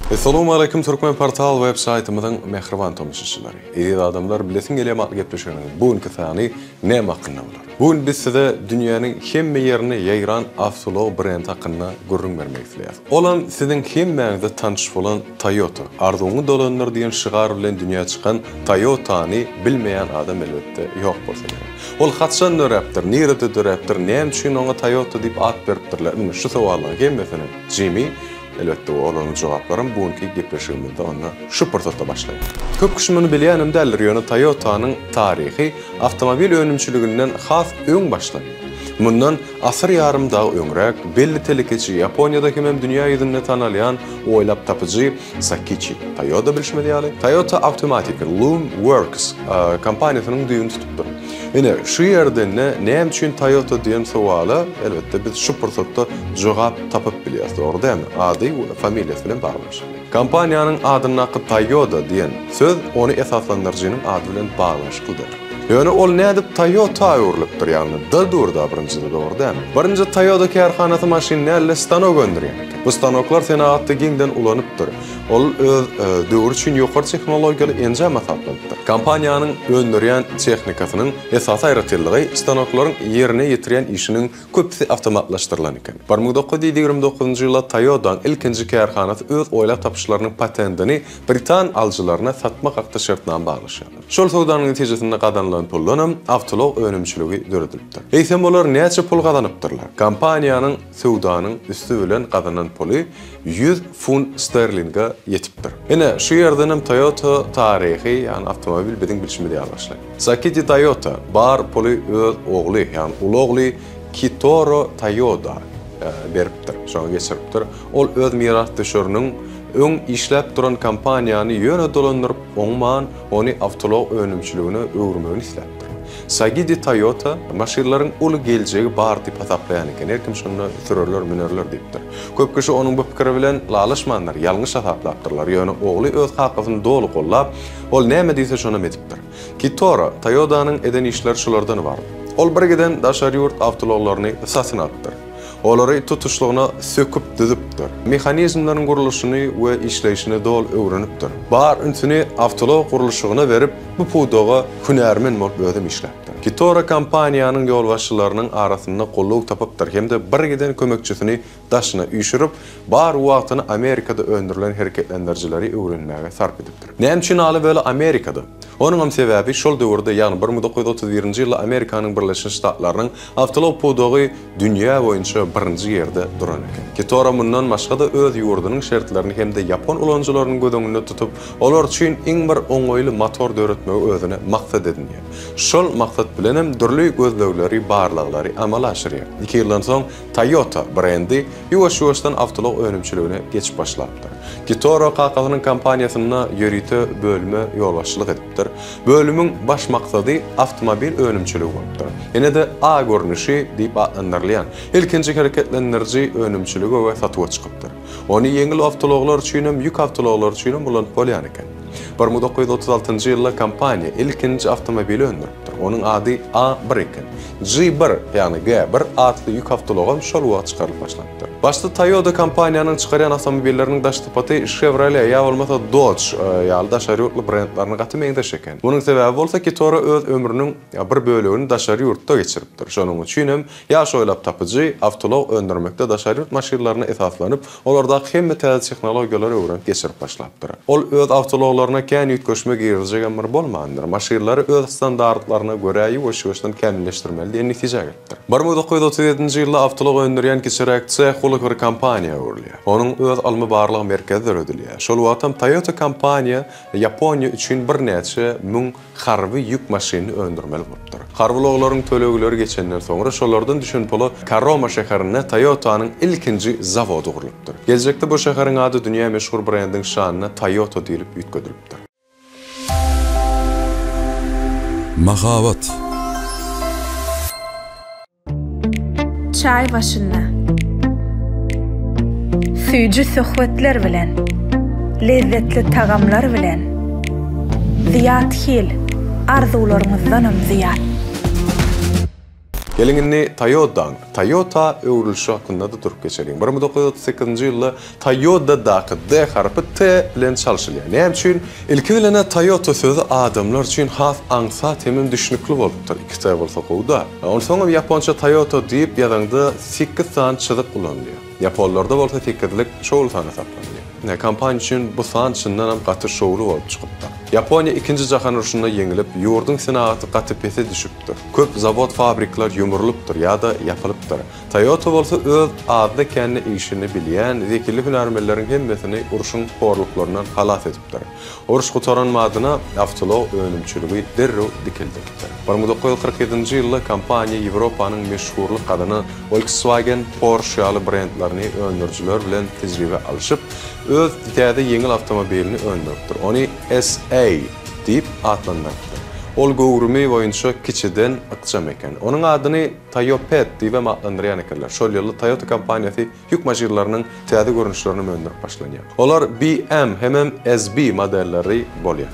Essalawmaleýkim Türkmenportal web saýtymyzyň mähriban tomaşaçylary. Eziz adamlar bilesiň gelýärmi atly gepleşiginiň bu günki sany näme hakynda bolar? Bu gün biz size dünýäniň hemme ýerine ýaýran awtoulag brendi hakynda gürrüň bermek isleýäris. Olam siziň hemmäňize tanyş bolan Toyota. Arzuwyňy dolandyr diýen şygar bilen dünýä çykan Toyotany bilmeýän adam elbetde ýok bolsa gerek. Ol haçan döräpdir, nirede döräpdir, näme üçin oňa Toyota diýip at beripdirler? Indi şu sowallaryň hemmesiniň jemi Elbetde olaryň jogaplaram bu günki gepleşigimizde onda şu pursatda başlaýar. Köp kişi muny bilýänem däldir, ýöne Toyota-nyň taryhy awtomobil önümçiliginden has öň başlanýar. Mundan asyr ýarym dagy öňräk belli telekeçi, Ýaponiýada hemem dünýä ýüzünde tanalýan oýlap tapyjy Sakiçi Toýoda bilşimiz ýaly, Toyota Automatic Loom Works kompaniýasynyň düýbüni tutupdyr. Ine, şu ýerde-nde näme üçin Toyota diýen sowala, elbetde, biz şu pursatda jogap tapyp bilýäris, dogry dälmi? Ady we familiýasy bilen baglanyşykly. Kompaniýanyň adyndaky Toyota diýen söz ony esaslandyryjynyň ady bilen baglanyşyklydyr. Ýöne ol nädip Toyota öwrülipdir, ýagny D dur-da birinjide, dogry dälmi? Birinji Toyota kärhanasy maşyn däl-de, stanok öndürýän eken. Bu stanoklar senagatda giňden ulanypdyr. Ol öz döwri üçin ýokary tehnologiýaly enjam hasaplanypdyr. Kompaniýanyň öndürýän tehnikasynyň esasy aýratynlygy stanoklaryň ýerine ýetirýän işiniň köpüsi awtomatlaşdyrylan eken. 1929-njy ýylda Toyota-nyň ilkinji kärhanasy öz oýlap tapyşlarynyň patentini britan alyjylaryna satmak hakda şertnama baglaşýarlar. Şol söwdanyň netijesinde gazanylan puldanam awtoulag önümçiligi döredilipdir. Eýsem olar näçe pul gazanypdyrlar? Kompaniýanyň söwdanyň üsti bilen gazanan puly 100 funt sterlinge ýetipdir. Ine, şu ýerdenem Toyota taryhy, ýagny awtomobil biziň bilşimiz ýaly başlaýar. Sakiti Toyota bar puly öz ogly, ýagny uly ogly Kitoro Toyoda beripdir, şoňa geçiripdir. Ol öz mirasdüşeriniň öň işläp duran kompaniýany ýöne dolandyryp oňman, ony awtoulag önümçiligine öwürmegini isläpdir. Sagidi Toyota maşynlaryň uly geljegi bar diýip hasaplaýan eken, her kim şonda sürerler, münerler diýipdir. Köp kişi onuň bu pikiri bilen ylalaşmandyr, ýalňyş hasaplapdyrlar, ýöne ogly öz kakasyny doly gollap, ol näme diýse şonam edipdir. Kitora Toyota-nyň eden işleri şulardan ybarat. Ol birgiden daşary ýurt awtoulaglaryny satyn alypdyr. Olary tutuşlygyna söküp düzüpdir. Mehanizmleriň gurluşyny we işleýşini doly öwrenipdir. Bar ünsüni awtoulag gurluşygyna berip, bu pudaga hünärmen bolup özem işläpdir. Kitora kompaniýanyň ýolbaşçylarynyň arasynda goldaw tapypdyr hem-de birgiden kömekçisini daşyna üýşürip, bar wagtyny Amerikada öndürilen hereketlendirijileri öwrenmäge sarp edipdir. Näme üçin ala-böle Amerikada? Onuňam sebäbi şol döwürde, ýagny 1931-nji ýylda Amerikanyň Birleşen Ştatlarynyň awtoulag pudagy dünýä boýunça birinji ýerde duran eken. Kitora mundan başga-da öz ýurdunyň şertlerini hem-de ýapon ulanyjylaryny göz öňünde tutup, olar üçin iň bir oňaýly motor döretmegi özüne maksat edinýär. Şol maksat bilenem dürli gözlegleri, barlaglary amala aşyrýar. Iki ýyldan soň Toyota brendi ýuwaş-ýuwaşdan awtoulag önümçiligine geçip başlapdyr. Kitoro kakasynyň kompaniýasynda ýörite bölüme ýolbaşçylyk edipdir. Bölümiň baş maksady awtomobil önümçiligi bolupdyr. Ýene-de A görnüşi diýip atlandyrylýan ilkinji hereketlendiriji önümçilige we satuwa çykypdyr. Ony ýeňil awtoulaglar üçinem, ýük awtoulaglary üçinem ulanyp bolýan eken. 1936-njy ýylda kompaniýa ilkinji awtomobili öndüripdir. Onuň ady A bir eken. G bir, ýagny G bir atly ýük awtoulagam şol wagt çykarylyp başlanypdyr. Başda Toyota kompaniýanyň çykarýan awtomobilleriniň daş sypaty Chevrolet ýa bolmasa Dodge ýaly daşary ýurtly brendlerine gaty meňzeş eken. Munuň sebäbi bolsa Kitora öz ömrüniň bir bölegini daşary ýurtda geçiripdir. Şonuň üçin hem ýaş oýlap tapyjy awtoulag öndürmekde daşary ýurt maşynlaryna esaslanyp, olardaky hemme täze tehnologiýalary öwrenip geçirip başlapdyr. Ol öz awtoulaglaryna kän üýtgeşme girizjegem bir bolmandyr. Maşynlary öz standartlaryna görä ýuwaş-ýuwaşdan kämilleşdirmeli diýen netijä gelipdir. 1937-nji ýylda awtoulag öndürýän kiçiräk seh uly bir kompaniýa öwrülýär. Onuň öz ylmy-barlag merkezi döredilýär. Şol wagtam Toyota kompaniýa Ýaponiýa üçin birnäçe müň harby ýük maşynyny öndürmeli bolupdyr. Harby ulaglaryň tölegleri geçenden soňra şolardan düşen pula Karoma şäherinde Toyota-nyň ilkinji zawody gurlupdyr. Geljekde bu şäheriň ady dünýä meşhur brendiň şanyna Toyota diýlip üýtgedilipdir. Mahabat. Çaý başynda. Süýji söhbetler bilen, lezzetli tagamlar bilen, Zyýat Hil, arzuwlaryňyzdanam zyýat. Geliň indi Toyota-nyň Toyota öwrülişi hakynda-da durup geçeliň. 1938-nji ýylda Toyota-daky D harpy T bilen çalşylýar. Näme üçin? Ilki bilen-ä Toyota sözi adamlar üçin has aňsat hemem düşnükli bolupdyr. 2 T bolsa gowy-da. Onsoňam ýaponça Toyota diýip ýazaňda sekiz sany çyzyk ulanylýar. Ýaponlarda bolsa sekizlik şowly san hasaplanylýar. Kompaniýa üçin bu san çyndanam gaty şowly bolup çykypdyr. Ýaponiýa Ikinji jahan urşunda ýeňilip, ýurduň senagaty gaty pese düşüpdir. Köp zawod-fabrikler ýumrulypdyr ýa-da ýapylypdyr. Toyota bolsa öz azda-kände işini bilýän zehinli hünärmenleriň hemmesini urşuň horluklaryndan halas edipdir. Uruş gutaran badyna awtoulag önümçiligi derrew dikeldilipdir. 1947-nji ýylda kompaniýa Ýewropanyň meşhurlyk gazanan Volkswagen, Porsche ýaly brendlerini öndürijiler bilen tejribe alşyp, öz täze ýeňil awtomobilini öndüripdir. Ony SA diýip atlandyrypdyr. Ol göwrümi boýunça kiçiden ykjam eken. Onuň adyny Toyopet diýibem atlandyrýan ekenler. Şol ýylda Toyota kompaniýasy ýük maşynlarynyň täze görnüşlerini öndürip başlanýar. Olar BM hemem SB modelleri bolýar.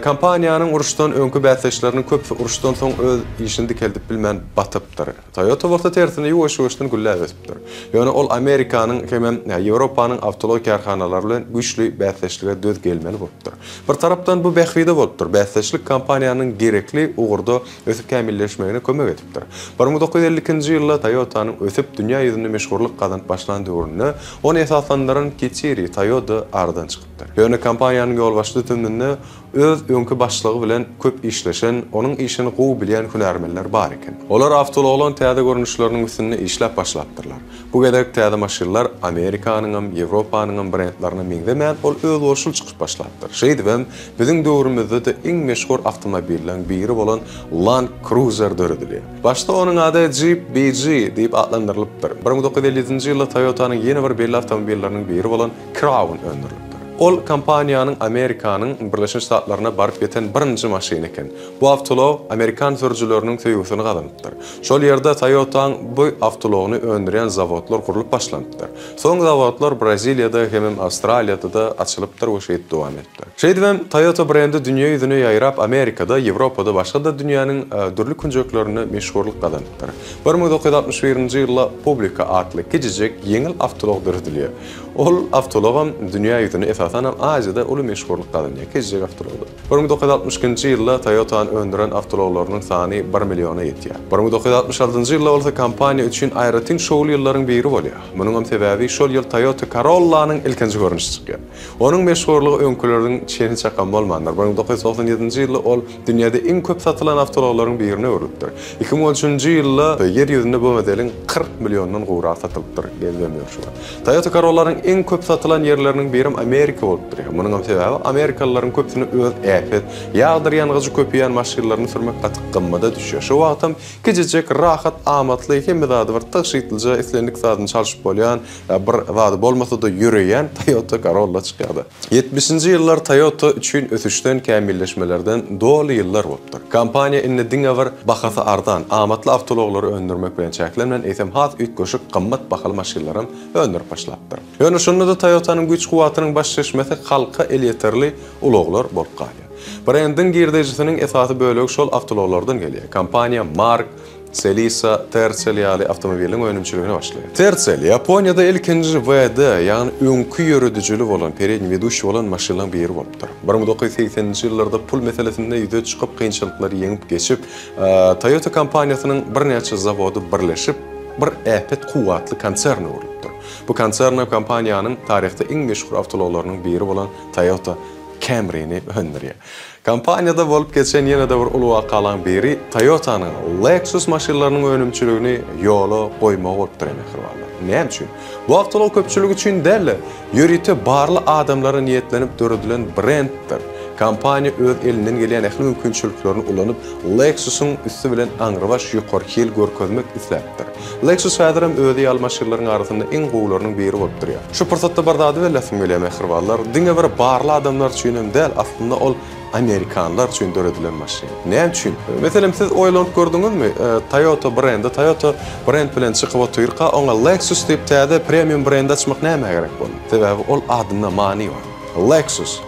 Kompaniýanyň uruşdan öňki bäsdeşleriniň köpüsi uruşdan soň öz işini dikeldip bilmän batypdyr. Toyota bolsa tersine ýuwaş-ýuwaşdan gülläp ösüpdir. Ýöne ol Amerikanyň hemem Ýewropanyň awtoulag kärhanalary bilen güýçli bäsdeşlige döz gelmeli bolupdyr. Bir tarapdan bu bähbide bolupdyr. Bäsdeşlik kompaniýanyň gerekli ugurda ösüp kämilleşmegine kömek edipdir. 1952-nji ýylda Toyota-nyň ösüp, dünýä ýüzünde meşhurlyk gazanyp başlan döwründe ony esaslandyran Kiçiri Toýoda aradan çykypdyr. Ýöne kompaniýanyň ýolbaşçy düzüminde öz öňki başlygy bilen köp işleşen, onuň işini gowy bilýän hünärmenler bar eken. Olar awtoulaglaryň täze görnüşleriniň üstünde işläp başlapdyrlar. Bu gezek täze maşynlar Amerikanyňam, Ýewropanyňam brendlerine meňzemän, ol özboluşly çykyp başlapdyr. Şeýdibem, biziň döwrümizde-de iň meşhur awtomobilleriň biri bolan Land Cruiser döredilýär. Başda onuň ady Jeep BG diýip atlandyrylypdyr. 1957-nji ýylda Toyota-nyň ýene bir belli awtomobilleriniň biri bolan Crown öndürilipdir. Ol kompaniýanyň Amerikanyň Birleşen Ştatlaryna baryp ýeten birinji maşyny eken. Bu awtoulag amerikan sürüjileriniň söýgüsini gazanypdyr. Şol ýerde Toyota-nyň bu awtoulagyny öndürýän zawodlar gurlup başlanypdyr. Soň zawodlar Braziliýada hemem Awstraliýada-da açylypdyr we şeýdip dowam edipdir. Şeýdibem, Toyota brendi dünýä ýüzüne ýaýrap, Amerikada, Ýewropada, başga-da dünýäniň dürli künjeklerinde meşhurlyk gazanypdyr. 1961-nji ýylda Publica atly kiçijek ýeňil awtoulag döredilýär. Ol awtoulagam dünýä ýüzünde, esasanam Aziýada uly meşhurlyk gazanýar. Kiçijek awtoulagdy. 1962-nji ýylda Toyota-ny öndüren awtoulaglarynyň sany bir milliona ýetýär. 1966-njy ýylda bolsa kompaniýa üçin aýratyn şowly ýyllaryň biri bolýar. Munuňam sebäbi şol ýyl Toyota Corolla-nyň ilkinji görnüşi çykýar. Onuň meşhurlygy öňküleriniň çeni-çakam bolmandyr. 1997-nji ýylda ol dünýäde iň köp satylan awtoulaglaryň birine öwrülipdir. 2013-nji ýylda Ýer ýüzünde bu modeliň 40 milliondan gowragy satylypdyr. Gezibem ýör şu wagt. Toyota Corolla-nyň iň köp satylan ýerleriniň birem Amerika bolup durýar. Munuňam sebäbi amerikalylaryň köpüsine öz äpet, ýagdyr ýangyjy köp iýen maşynlaryny sürmek gaty gymmada düşýär. Şo wagtam kiçijek, rahat, amatly, hemme zady bir tygşytlyja, islendik zadyny çalşyp bolýan, bir zady bolmasa-da ýöreýän Toyota Corolla çykýardy. Ýetmişinji ýyllar Toyota üçin ösüşden, kämilleşmelerden doly ýyllar bolupdyr. Kompaniýa indi diňe bir bahasy arzan, amatly awtoulaglary öndürmek bilen çäklenmän, eýsem has üýtgeşik, gymmat bahaly maşynlaram öndürip başlapdyr. Ýöne şonda-da Toyota-nyň güýç-kuwwatynyň baş çeşmesi halka elýeterli ulaglar bolup galýar. Brendiň girdejisiniň esasy bölegi şol awtoulaglardan gelýär. Kompaniýa Mark, Celisa, Tercel ýaly awtomobiliň önümçiligine başlaýar. Tercel, Ýaponiýada ilkinji WD, ýagny öňki ýöredijili bolan, peredniý weduşiý bolan maşynlaryň biri bolupdyr. 1980-nji ýyllarda pul meselesinde ýüze çykyp kynçylyklary ýeňip geçip, Toyota kompaniýasynyň birnäçe zawody birleşip, bir äpet kuwwatly konserne öwrülipdir. Bu konserne kompaniýanyň taryhda iň meşhur awtoulaglarynyň biri bolan Toyota Camry-ni öndürýär. Kompaniýada bolup geçen ýene-de bir uly wakalaryň biri Toyota-nyň Lexus maşynlarynyň önümçiligini ýola goýmagy bolup durýar mähribanlar. Näme üçin? Bu awtoulag köpçülik üçin däl-de, ýörite barly adamlara niýetlenip döredilen brenddir. Kompaniýa öz elinden gelýän ähli mümkinçiliklerini ulanyp, Lexus-yň üsti bilen aňrybaş ýokary hil görkezmek isläpdir. Lexus häzirem özi ýaly maşynlaryň arasynda iň gowularynyň biri bolup durýar. Şu pursatda bir zady belläsim gelýär mähribanlar, diňe bir barly adamlar üçin hem däl, aslynda ol amerikanlar üçin döredilen maşyn. Näme üçin? Meselem siz oýlanyp gördüňizmi, Toyota brendi, Toyota brend bilen çykyp otyrka oňa Lexus diýip täze premium brendi açmak nämä gerek boldy? Sebäbi ol adynda many bar. Lexus,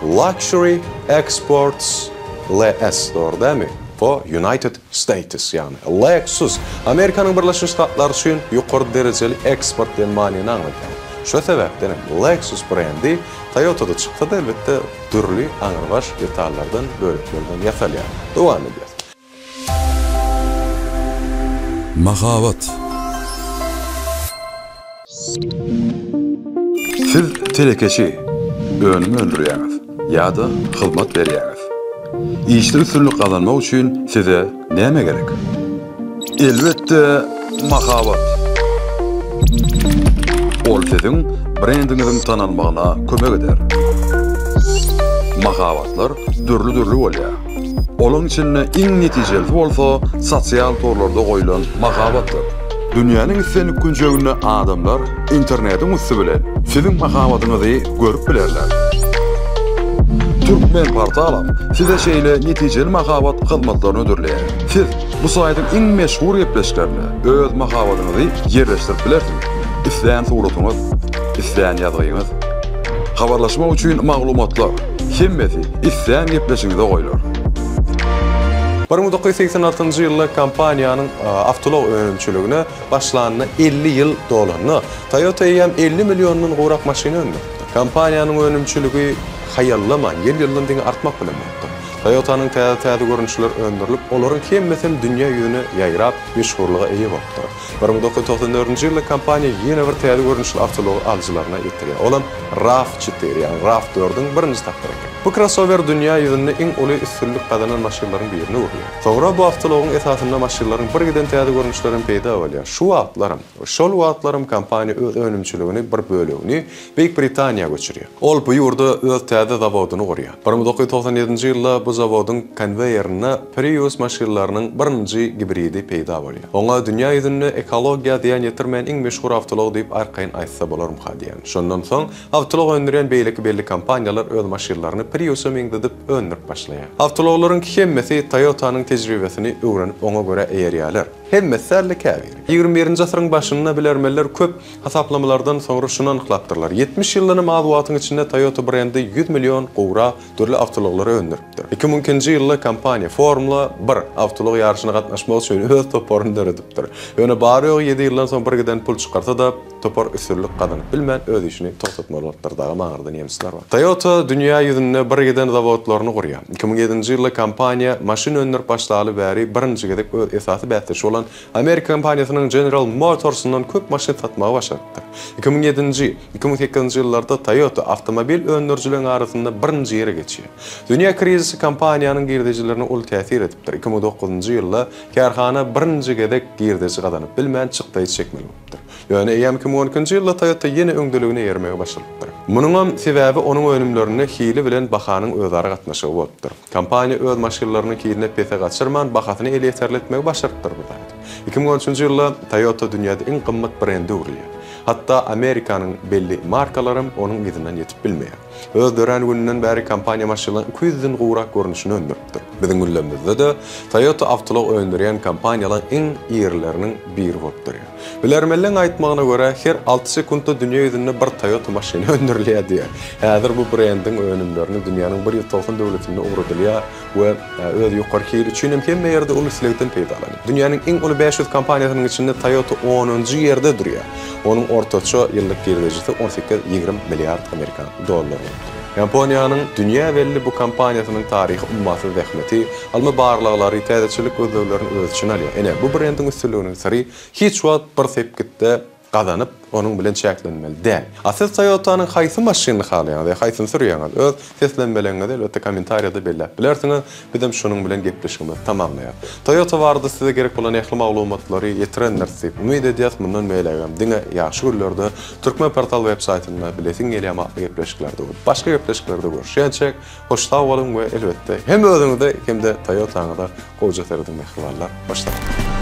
Luxury Exports LS, dogry dälmi? For United States, ýagny Lexus, Amerikanyň Birleşen Ştatlary üçin ýokary derejeli eksport diýen manyny aňladýar. Şo sebäpden hem Lexus brendi Toyota-da çyksa-da, elbetde, dürli aňrybaş detallardan, böleklerden ýasalýar. Dowam edýäs. Mahabat. Siz telekeçi, önüm öndürýäňiz ýa-da hyzmat berýäňiz. Işde üstünlik gazanmak üçin size näme gerek? Elbetde, mahabat. Ol siziň brendiňiziň tanalmagyna kömek eder. Mahabatlar dürli-dürli bolýar. Olaň içinde iň netijelisi bolsa sosial torlarda goýlan mahabatdyr. Dünýäniň islendik künjeginde adamlar internetiň üsti bilen siziň mahabatyňyzy görüp bilerler. Türkmenportalam size şeýle netijeli mahabat hyzmatlaryny hödürleýär. Siz bu saýtyň iň meşhur gepleşiklerinde öz mahabatyňyzy ýerleşdirip bilersiňiz. Islän suratyňyz, islän ýazgyňyz. Habarlaşmak üçin maglumatlar, hemmesi islän gepleşigiňize goýlar. 1986-njy ýylda kompaniýanyň awtoulag önümçiligine başlanyna 50 ýyl dolanda, Toyota eýýäm 50 milliondan gowrak maşyn öndüripdir. Kompaniýanyň önümçiligi haýallaman, ýyl-ýyldan diňe artmak bilen bolupdyr. Toyota-nyň täze-täze görnüşleri öndürilip, olaryň hemmesem dünýä ýüzüne ýaýrap, meşhurlyga eýe bolupdyr. 1994-nji ýylda kompaniýa ýene bir täze görnüşli awtoulagy alyjylaryna ýetirýär. Olam RAV çytyr, ýagny RAV dördüň birinji tapgyry eken. Bu krossower dünýä ýüzünde iň uly üstünlik gazanan maşynlaryň birine öwrülýär. Soňra bu awtoulagyň esasynda maşynlaryň birgiden täze görnüşleri hem peýda bolýar. Şu wagtlaram we şol wagtlaram kompaniýa öz önümçiligini bir bölegini Beýik Britaniýa göçürýär. Ol bu ýurda öz täze zawodyny gurýar. 1997-nji ýylda bu zawodyň konweýerinde Prius maşynlarynyň birinji gibridi peýda bolýar. Oňa dünýä ýüzünde ekologiýa zyýan ýetirmeýän iň meşhur awtoulag diýip arkaýyn aýtsa bolarmyka diýýän. Şondan soň awtoulag öndürýän beýleki belli kompaniýalar öz maşynlaryny Prius-a meňzedip öndürip başlaýar. Awtoulaglaryň hemmesi Toyota-nyň tejribesini öwrenip oňa görä eýerýärler. Hemmesi däl-de käbiri. Ýigrimi birinji asyryň başynda bilermenler köp hasaplamalardan soňra şuny anyklapdyrlar, 70 ýyldanam az wagtyň içinde Toyota brendi 100 million gowrak dürli awtoulaglary öndüripdir. 2002-nji ýylda kompaniýa Formula bir awtoulag ýaryşyna gatnaşmak üçin öz toparyny döredipdir. Ýöne bary-ýogy ýedi ýyldan soň birgiden pul çykarsa-da, topar üstünlik gazanyp bilmän öz işini togtatmaly bolupdyr. Dagam aňyrda nemisler bar. Toyota dünýä ýüzünde birgiden zawodlaryny gurýar. 2007-nji ýylda kompaniýa maşyn öndürip başlaly bäri birinji gezek öz esasy bäsdeşi bolan Amerika kompaniýasynyň General Motors-yndan köp maşyn satmagy başarypdyr. 2007-nji, 2008-nji ýyllarda Toyota awtomobil öndürijileriň arasynda birinji ýere geçýär. Dünýä krizisi kompaniýanyň girdejilerine uly täsir edipdir. 2009-njy ýylda kärhana birinji gezek girdeji gazanyp bilmän çykdaýy çekmeli bolupdyr. Ýöne eýýäm 2012-nji ýylda Toyota ýene öňdeligine eýermegi başarypdyr. Munuňam sebäbi onuň önümlerinde hili bilen bahanyň özara gatnaşygy bolupdyr. Kompaniýa öz maşynlarynyň hilini pese gaçyrman, bahasyny elýeterli etmegi başarypdyr bu zat. 2013-nji ýylda Toyota dünýäde iň gymmat brende öwrülýär. Hatda Amerikanyň belli markalaram onuň yzyndan ýetip bilmeýär. Öz dörän gününden bäri kompaniýa maşynlaryň 200 den gowrak görnüşini öndüripdir. Biziň günlerimizde-de Toyota awtoulag öndürýän kompaniýalaryň iň irileriniň biri bolup durýar. Bilermenleň aýtmagyna görä, her alty sekuntda dünýä ýüzünde bir Toyota maşyny öndürilýär diýýär. Häzir bu brendiň önümlerini dünýäniň 190 döwletinde ugradylýar we öz ýokary hili üçin hem hemme ýerde uly islegden peýdalanýar. Dünýäniň iň uly 500 kompaniýasynyň içinde Toyota onunjy ýerde durýar. Onuň ortaça ýyllyk girdejisi on sekiz-ýigrimi milliard amerikan dollary bolup durýar. Ýaponiýanyň dünýä belli bu kompaniýasynyň taryhy ummasyz zähmeti, ylmy barlaglary, täzeçillik gözleglerini öz içine alýar. Ine, bu brendiň üstünliginiň syry hiç wagt bir sepgitde gazanyp, onuň bilen çäklenmeli däl. A siz Toyota-nyň haýsy maşynyny halaýaňyz ýa haýsyny sürýäňiz? Öz seslenmeleriňizi elbetde kommentariýada belläp bilersiňiz. Bizem şunuň bilen gepleşigimizi tamamlaýarys. Toyota barada size gerek bolan ähli maglumatlary ýetirendiris diýip umyt edýäs. Mundan beýlägem diňe ýagşy günlerde Türkmenportal web saýtynda Bilesiň gelýärmi atly gepleşiklerde we başga gepleşiklerde görüşýänçäk, hoş sag boluň we elbetde hem özüňize hem-de Toyota-ňyza gowja serediň mähribanlar. Hoş sag boluň.